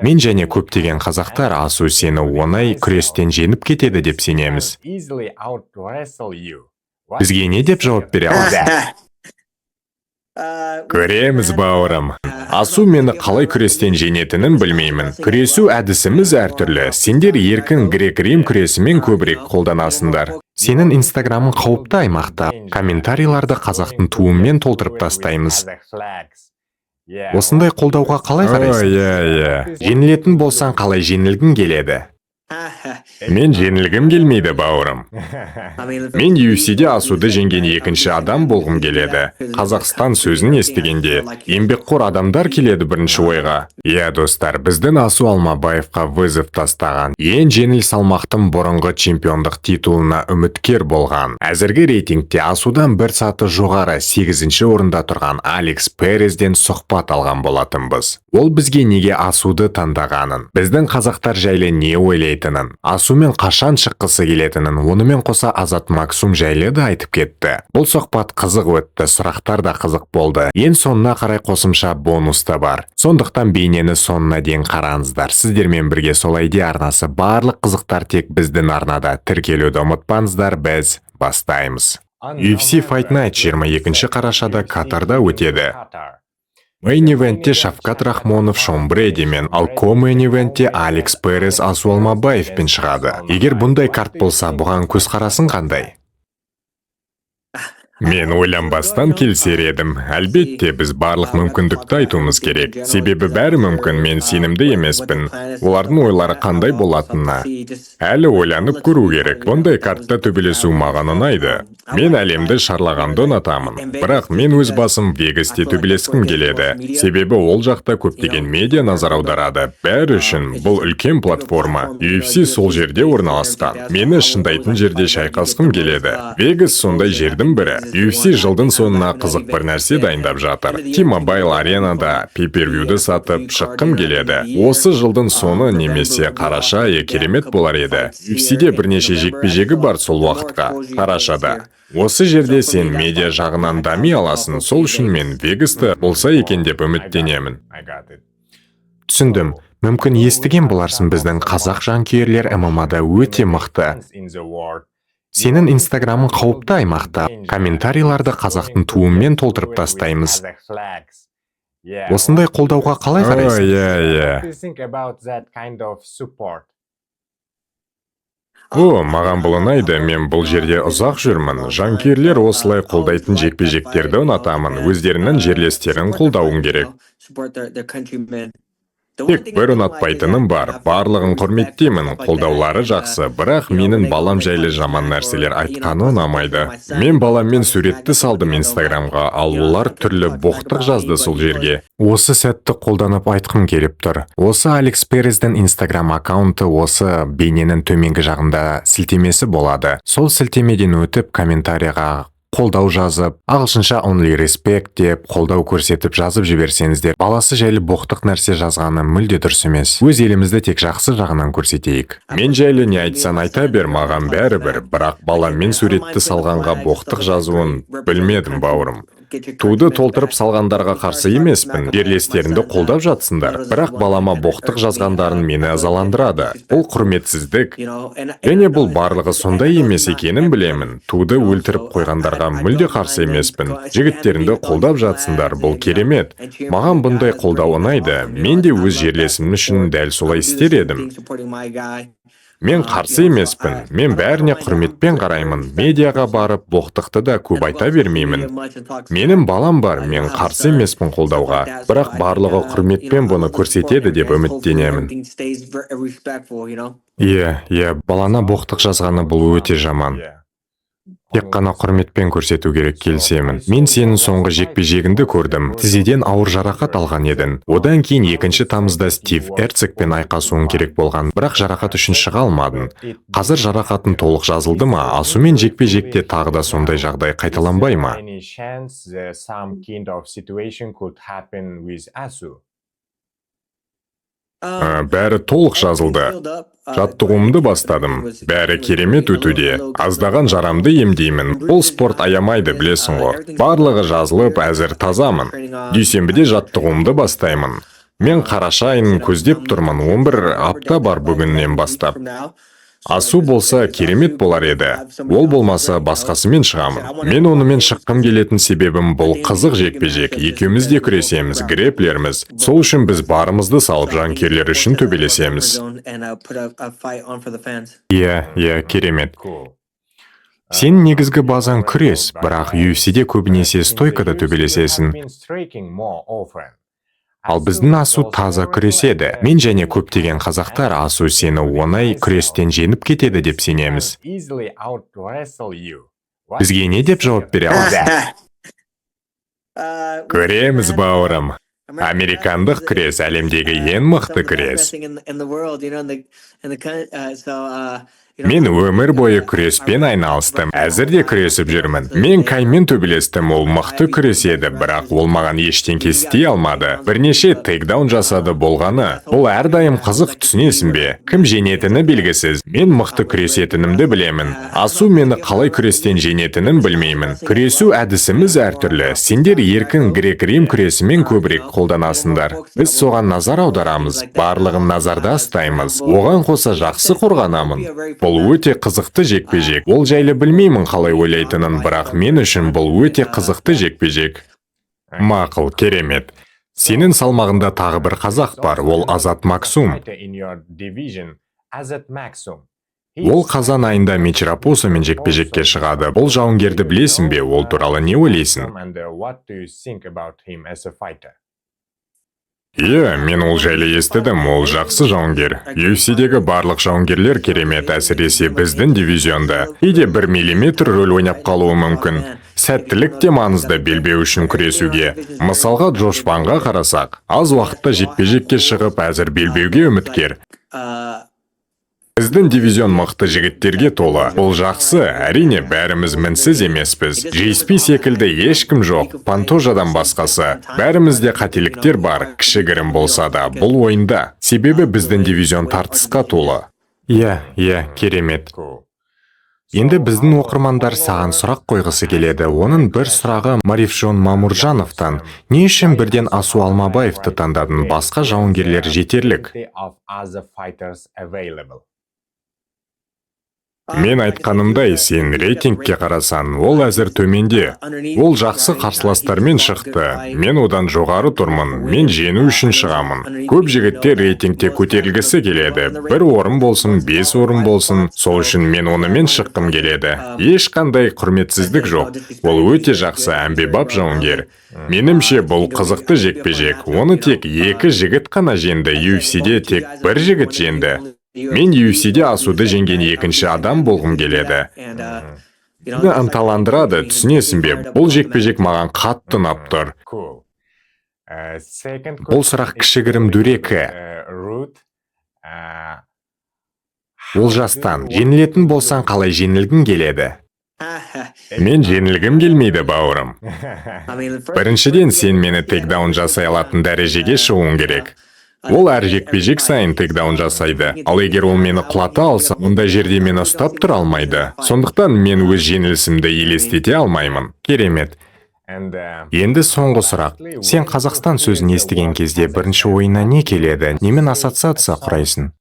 Мен және көптеген қазақтар Асу сені оңай күрестен жеңіп кетеді деп сенеміз. Бізге не деп жауап бере аласың? Көреміз, бауырым. Асу мені қалай күрестен жеңетінін білмеймін. Күресу әдісіміз әртүрлі. Сендер еркін грек-рим күресімен көбірек қолданасыңдар. Сенің инстаграмың қауіпті аймақта. Комментарийларды қазақтың туымен толтырып тастаймыз. Осындай қолдауға қалай қарайсың? Иә. Жеңілетін болсаң, қалай жеңілгің келеді? Мен жеңілгім келмейді, бауырым. Мен UFC-де Асуды жеңген екінші адам болғым келеді. Қазақстан сөзін естігенде, еңбекқор адамдар келеді бірінші ойға. Иә, достар, біздің Асу Алмабаевқа вызов тастаған. Ең жеңіл салмақтың бұрынғы чемпиондық титулына үміткер болған. Әзіргі рейтингте Асудан бір саты жоғары 8 орында тұрған Алекс Перезден сұхбат алған болатынбыз. Ол бізге неге Асуды таңдағанын, біздің қазақтар жайлы не ойлайтынын, Асумен қашан шыққысы келетінін, онымен қоса Азат Максум жайлы да айтып кетті. Бұл сұхбат қызық өтті, сұрақтар да қызық болды. Ең соңына қарай қосымша бонус та бар. Сондықтан бейнені соңына дейін қараңыздар. Сіздермен бірге Солай де арнасы. Барлық қызықтар тек біздің арнада. Тіркелуді ұмытпаңыздар, біз бастаймыз. UFC Fight Night 22 қарашада Катарда өтеді. Мейн ивентте Шавкат Рахмонов Шон Брэдимен, ал ко-мейн ивентте Алекс Перес Асу Алмабаевпен шығады. Егер бұндай карт болса, бұған көзқарасың қандай? Мен ойланбастан келісер едім. Әлбетте, біз барлық мүмкіндікті айтуымыз керек. Себебі бәрі мүмкін, мен сенімді емеспін. Олардың ойлары қандай болатынына. Әлі ойланып көру керек. Бұндай картта төбелесу маған ұнайды. Мен әлемді шарлағанды ұнатамын. Бірақ мен өз басым Вегасте төбелескім келеді. Себебі ол жақта көптеген медиа назар аударады. Бәрі үшін бұл үлкен платформа. UFC сол жерде орналасқан. Мені шыңдайтын жерде шайқасқым келеді. Вегас сондай жердің бірі. UFC жылдың соңына қызық бір нәрсе дайындап жатыр. T-Mobile аренада pay-per-viewді сатып шыққым келеді. Осы жылдың соңы немесе қараша айы керемет болар еді. UFC-де бірнеше жекпе-жегі бар сол уақытқа, қарашада. Осы жерде сен медиа жағынан дами аласың, сол үшін мен Вегасты болса екен деп үміттенемін. Түсіндім. Мүмкін, естіген боларсың, біздің қазақ жанкүйерлер ММАда өте мықты. Сенің инстаграмың қауіпті аймақта. Комментарийларды қазақтың туымен толтырып тастаймыз. Осындай қолдауға қалай қарайсың? Иә. О, маған бұл ұнайды, мен бұл жерде ұзақ жүрмін. Жанкүйерлер осылай қолдайтын жекпе-жектерді ұнатамын. Өздерінің жерлестерін қолдауың керек. Тек бір ұнатпайтыным бар. Барлығын құрметтеймін, қолдаулары жақсы, бірақ менің балам жайлы жаман нәрселер айтқаны ұнамайды. Мен баламмен суретті салдым инстаграмға, ал олар түрлі боқтық жазды сол жерге. Осы сәтті қолданып айтқым келіп тұр. Осы Алекс Перездің инстаграм аккаунты, осы бейненің төменгі жағында сілтемесі болады. Сол сілтемеден өтіп, комментарийға қолдау жазып, ағылшынша «only respect» деп қолдау көрсетіп жазып жіберсеңіздер. Баласы жайлы боқтық нәрсе жазғаны мүлде дұрыс емес. Өз елімізді тек жақсы жағынан көрсетейік. Мен жайлы не айтсаң, айта бер, маған бәрібір, бірақ баламмен суретті салғанға боқтық жазуын білмедім, бауырым. Туды толтырып салғандарға қарсы емеспін, жерлестеріңді қолдап жатсыңдар, бірақ балама боқтық жазғандарын мені ызаландырады. Бұл құрметсіздік. Және бұл барлығы сондай емес екенін білемін. Туды өлтіріп қойғандарға мүлде қарсы емеспін. Жігіттеріңді қолдап жатсыңдар, бұл керемет. Маған бұндай қолдау ұнайды. Мен де өз жерлесім үшін дәл солай істер едім. Мен қарсы емеспін. Мен бәріне құрметпен қараймын. Медиаға барып боқтықты да көп айта бермеймін. Менің балам бар, мен қарсы емеспін қолдауға. Бірақ барлығы құрметпен бұны көрсетеді деп үміттенемін. Иә, балана боқтық жазғаны бұл өте жаман. Тек қана құрметпен көрсету керек, келісемін. Мен сенің соңғы жекпе-жегіңді көрдім. Тізеден ауыр жарақат алған едің. Одан кейін 2 тамызда Стив Эрцегпен айқасуың керек болған, бірақ жарақат үшін шыға алмадың. Қазір жарақатың толық жазылды ма? Асумен жекпе-жекте тағы да сондай жағдай қайталанбай ма? Any chance some kind of situation could happen with Asu? Бәрі толық жазылды. Жаттығуымды бастадым. Бәрі керемет өтуде. Аздаған жарамды емдеймін. Бұл спорт аямайды, білесің ғой. Барлығы жазылып, әзір тазамын. Дүйсенбіде жаттығуымды бастаймын. Мен қараша айын көздеп тұрмын, 11 апта бар бүгіннен бастап. Асу болса, керемет болар еді. Ол болмаса, басқасымен шығамын. Мен онымен шыққым келетін себебім: бұл қызық жекпе-жек. Екеуміз де күресеміз, грэплерміз. Сол үшін біз барымызды салып, жанкүйерлер үшін төбелесеміз. Иә, керемет. Сенің негізгі базаң күрес, бірақ UFC-де көбінесе стойкада төбелесесің. Ал біздің Асу таза күреседі. Мен және көптеген қазақтар Асу сені оңай күрестен жеңіп кетеді деп сенеміз. Бізге не деп жауап бере аласың? Көреміз, бауырым. Американдық күрес әлемдегі ең мықты күрес. Мен өмір бойы күреспен айналыстым, әзір де күресіп жүрмін. Мен Каймен төбелестім, ол мықты күреседі, бірақ ол маған ештеңке істей алмады. Бірнеше тейкдаун жасады, болғаны. Бұл әрдайым қызық, түсінесің бе? Кім жеңетіні белгісіз. Мен мықты күресетінімді білемін. Асу мені қалай күрестен жеңетінін білмеймін. Күресу әдісіміз әртүрлі. Сендер еркін грек-рим күресімен көбірек қолданасыңдар. Біз соған назар аударамыз, барлығын назарда ұстаймыз. Оған қоса жақсы қорғанамын. Бұл өте қызықты жекпе-жек. Ол жайлы білмеймін қалай ойлайтынын, бірақ мен үшін бұл өте қызықты жекпе-жек. Мақұл, керемет. Сенің салмағында тағы бір қазақ бар, ол Азат Максум. Ол қазан айында Мич Рапосомен жекпе-жекке шығады. Бұл жауынгерді білесің бе? Ол туралы не ойлайсың? Иә, мен ол жайлы естідім, ол жақсы жауынгер. UFC-дегі барлық жауынгерлер керемет, әсіресе біздің дивизионда. Кейде 1 миллиметр рөл ойнап қалуы мүмкін. Сәттілік те маңызды белбеу үшін күресуге. Мысалға, Джош Ванға қарасақ, аз уақытта жекпе-жекке шығып, әзір белбеуге үміткер. Біздің дивизион мықты жігіттерге толы. Бұл жақсы, әрине, бәріміз мінсіз емеспіз. GSP секілді ешкім жоқ, Пантожадан басқасы. Бәрімізде қателіктер бар, кішігірім болса да, бұл ойында. Себебі біздің дивизион тартысқа толы. Иә, керемет. Енді біздің оқырмандар саған сұрақ қойғысы келеді. Оның бір сұрағы Марифжон Мамуржановтан. Не үшін бірден Асу Алмабаевты таңдадың? Басқа жауынгерлер жетерлік. Мен айтқанымдай, сен рейтингке қарасаң, ол әзір төменде. Ол жақсы қарсыластармен шықты. Мен одан жоғары тұрмын. Мен жеңу үшін шығамын. Көп жігіттер рейтингте көтерілгісі келеді. Бір орын болсын, бес орын болсын. Сол үшін мен онымен шыққым келеді. Ешқандай құрметсіздік жоқ. Ол өте жақсы, әмбебап жауынгер. Менімше, бұл қызықты жекпе-жек. Оны тек екі жігіт қана жеңді. UFC-де тек бір жігіт жеңді. Мен UFC-де Асуды жеңген екінші адам болғым келеді. Мені ынталандырады, түсінесің бе? Бұл жекпе-жек маған қатты ұнап тұр. Бұл сұрақ кішігірім дөрекі. Олжастан, жеңілетін болсаң, қалай жеңілгің келеді? Мен жеңілгім келмейді, бауырым. Біріншіден, сен мені тейкдаун жасай алатын дәрежеге шығуың керек. Ол әр жекпе-жек сайын тейкдаун жасайды. Ал егер ол мені құлата алса, ондай жерде мені ұстап тұра алмайды. Сондықтан мен өз жеңілісімді елестете алмаймын. Керемет. Енді соңғы сұрақ. Сен Қазақстан сөзін естіген кезде бірінші ойыңа не келеді? Немен ассоциация құрайсың?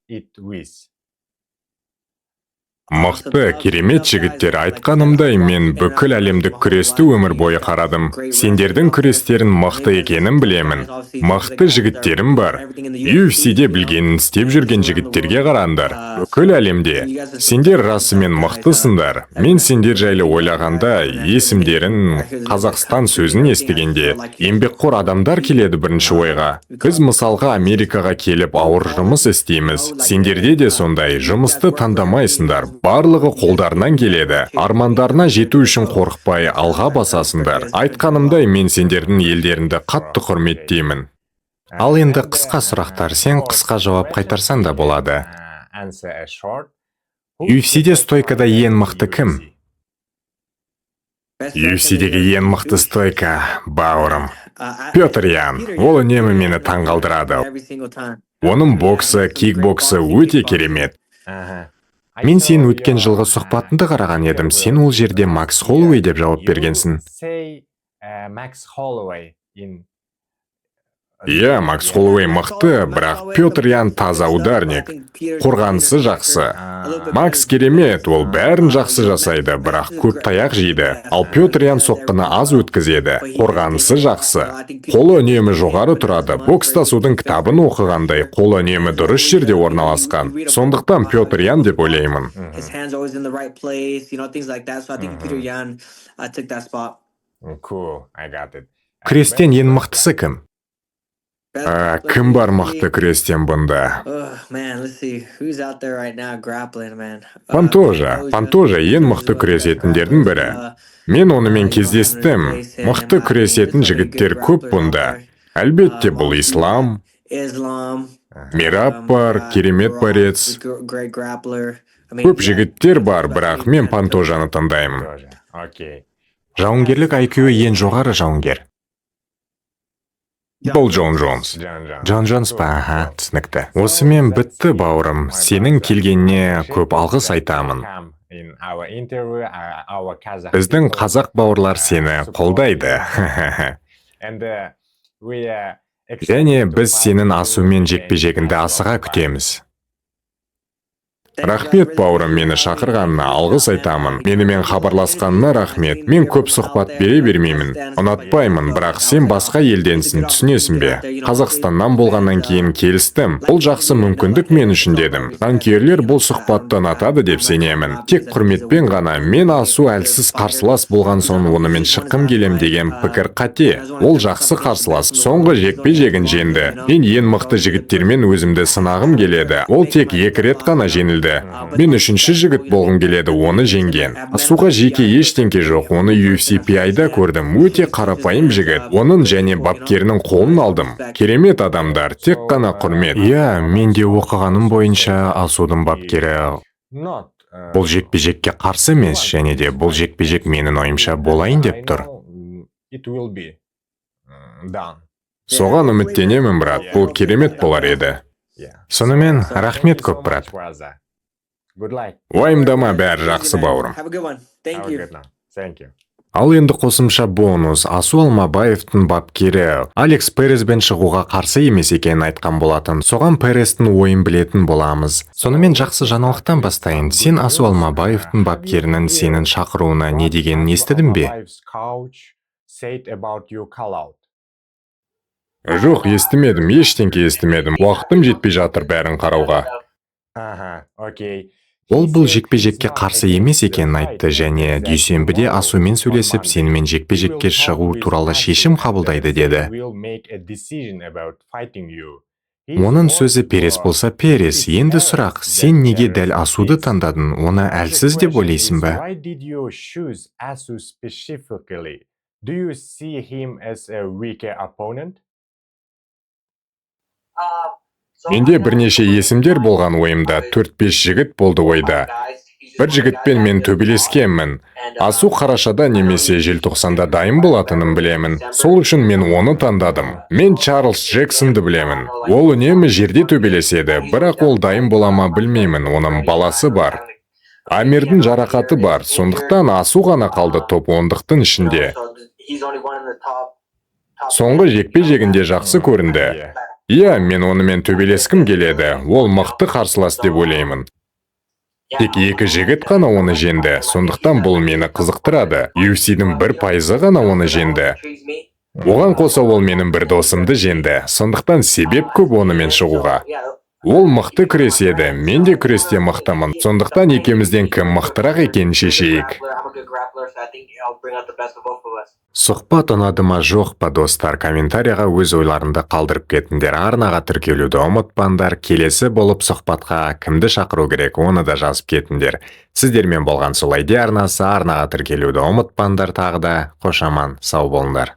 Мықты, керемет жігіттер. Айтқанымдай, мен бүкіл әлемдік күресті өмір бойы қарадым. Сендердің күрестерін мықты екенін білемін. Мықты жігіттерім бар. UFC-де білгенін істеп жүрген жігіттерге қараңдар. Бүкіл әлемде. Сендер расымен мықтысыңдар. Мен сендер жайлы ойлағанда, есімдерін, Қазақстан сөзін естігенде, еңбекқор адамдар келеді бірінші ойға. Біз, мысалға, Америкаға келіп ауыр жұмыс істейміз. Сендерде де сондай, жұмысты таңдамайсыңдар. Барлығы қолдарынан келеді. Армандарына жету үшін қорықпай алға басасыңдар. Айтқанымдай, мен сендердің елдеріңді қатты құрметтеймін. Ал енді қысқа сұрақтар. Сен қысқа жауап қайтарсаң да болады. UFC-де стойкада ең мықты кім? UFC-дегі ең мықты стойка, бауырым. Петр Ян. Ол үнемі мені таңғалдырады. Оның боксы, кикбоксы өте керемет. Мен сенің өткен жылғы сұхбатыңды қараған едім. Сен ол жерде Макс Холлоуэй деп жауап бергенсің. Иә, Макс Холлоуэй мықты, бірақ Петр Ян таза ударник. Қорғанысы жақсы. Макс керемет, ол бәрін жақсы жасайды, бірақ көп таяқ жейді. Ал Петр Ян соққыны аз өткізеді. Қорғанысы жақсы. Қолы үнемі жоғары тұрады. Бокстасудың кітабын оқығандай, қолы үнемі дұрыс жерде орналасқан. Сондықтан Петр Ян деп ойлаймын. His hands always in the right place, things like that. So I think Petr Yan took that spot. Cool, I got it. Күрестен ең мықтысы кім? Ә, кім бар мықты күрестен бұнда? Oh man, let's see who's out there right now grappling, man. Пантожа. Пантожа ең мықты күресетіндердің бірі. Мен онымен кездестім. Мықты күресетін жігіттер көп бұнда. Әлбетте, бұл Ислам, Islam, Мераб бар, керемет борец. Көп жігіттер бар, бірақ мен Пантожаны таңдаймын. Тоже. Окей. Жауынгерлік IQ ең жоғары жауынгер. Бұл Джон Джонс. Джон Джонс. Джон Джонс па? Аха, түсінікті. Осымен бітті, бауырым. Сенің келгеніне көп алғыс айтамын. Біздің қазақ бауырлар сені қолдайды. Және біз сенің Асумен жекпе-жегіңді асыға күтеміз. Рахмет, бауырым, мені шақырғанына алғыс айтамын. Менімен хабарласқанына рахмет. Мен көп сұхбат бере бермеймін. Ұнатпаймын, бірақ сен басқа елденсің, түсінесің бе? Қазақстаннан болғаннан кейін келістім. Бұл жақсы мүмкіндік мен үшін дедім. Жанкүйерлер бұл сұхбатты ұнатады деп сенемін. Тек құрметпен ғана. Мен Асу әлсіз қарсылас болған соң онымен шыққым келем деген пікір қате. Ол жақсы қарсылас. Соңғы жекпе-жегін жеңді. Мен ең мықты жігіттермен өзімді сынағым келеді. Ол тек екі рет қана жеңілді. Мен үшінші жігіт болғым келеді оны жеңген. Асуға жеке ештеңке жоқ. Оны UFC PI-да көрдім. Өте қарапайым жігіт. Оның және бапкерінің қолын алдым. Керемет адамдар, тек қана құрмет. Иә, мен де оқығаным бойынша, Асудың бапкері бұл жекпе-жекке қарсы емес және де бұл жекпе-жек менің ойымша болайын деп тұр. Соған үміттенемін, брат. Бұл керемет болар еді. Сонымен, рахмет көп, брат. Уайымдама, бәрі жақсы, бауырым. Have a good one. Thank you. Thank you. Ал енді қосымша бонус: Асу Алмабаевтың бапкері Алекс Переспен шығуға қарсы емес екенін айтқан болатын. Соған Перестің ойын білетін боламыз. Сонымен, жақсы жаңалықтан бастайын. Сен Асу Алмабаевтың бапкерінің сенің шақыруына не дегенін естідің бе? Said about your call out. Жоқ, естімедім, ештеңке естімедім. Уақытым жетпей жатыр бәрін қарауға. Ага, окей. Ол бұл жекпе-жекке қарсы емес екенін айтты және дүйсенбіде Асумен сөйлесіп, сенімен жекпе-жекке шығу туралы шешім қабылдайды деді. Оның сөзі Перес болса, Перес. Енді сұрақ: сен неге дәл Асуды таңдадың? Оны әлсіз деп ойлайсың ба? Why did you choose Asu specifically? Do you see him as a weaker opponent? Менде бірнеше есімдер болған ойымда, 4-5 жігіт болды ойда. Бір жігітпен мен төбелескенмін. Асу қарашада немесе желтоқсанда дайын болатынын білемін. Сол үшін мен оны таңдадым. Мен Чарльз Джексонды білемін. Ол үнемі жерде төбелеседі, бірақ ол дайын бола ма, білмеймін, оның баласы бар. Амирдің жарақаты бар, сондықтан Асу ғана қалды топ ондықтың ішінде. Соңғы жекпе-жегінде жақсы көрінді. Иә, мен онымен төбелескім келеді. Ол мықты қарсылас деп ойлаймын. Тек екі жігіт қана оны жеңді, сондықтан бұл мені қызықтырады. UFC-дің 1% ғана оны жеңді. Оған қоса ол менің бір досымды жеңді, сондықтан себеп көп онымен шығуға. Ол мықты күреседі, мен де күресте мықтымын. Сондықтан екеумізден кім мықтырақ екенін шешейік. Сұхбат ұнады ма, жоқ па, достар? Комментарияға өз ойларыңды қалдырып кетіңдер. Арнаға тіркелуді ұмытпаңдар. Келесі болып сұхбатқа кімді шақыру керек, оны да жазып кетіңдер. Сіздермен болған Солайде арнасы. Арнаға тіркелуді ұмытпаңдар тағы да. Қош, аман, сау болыңдар.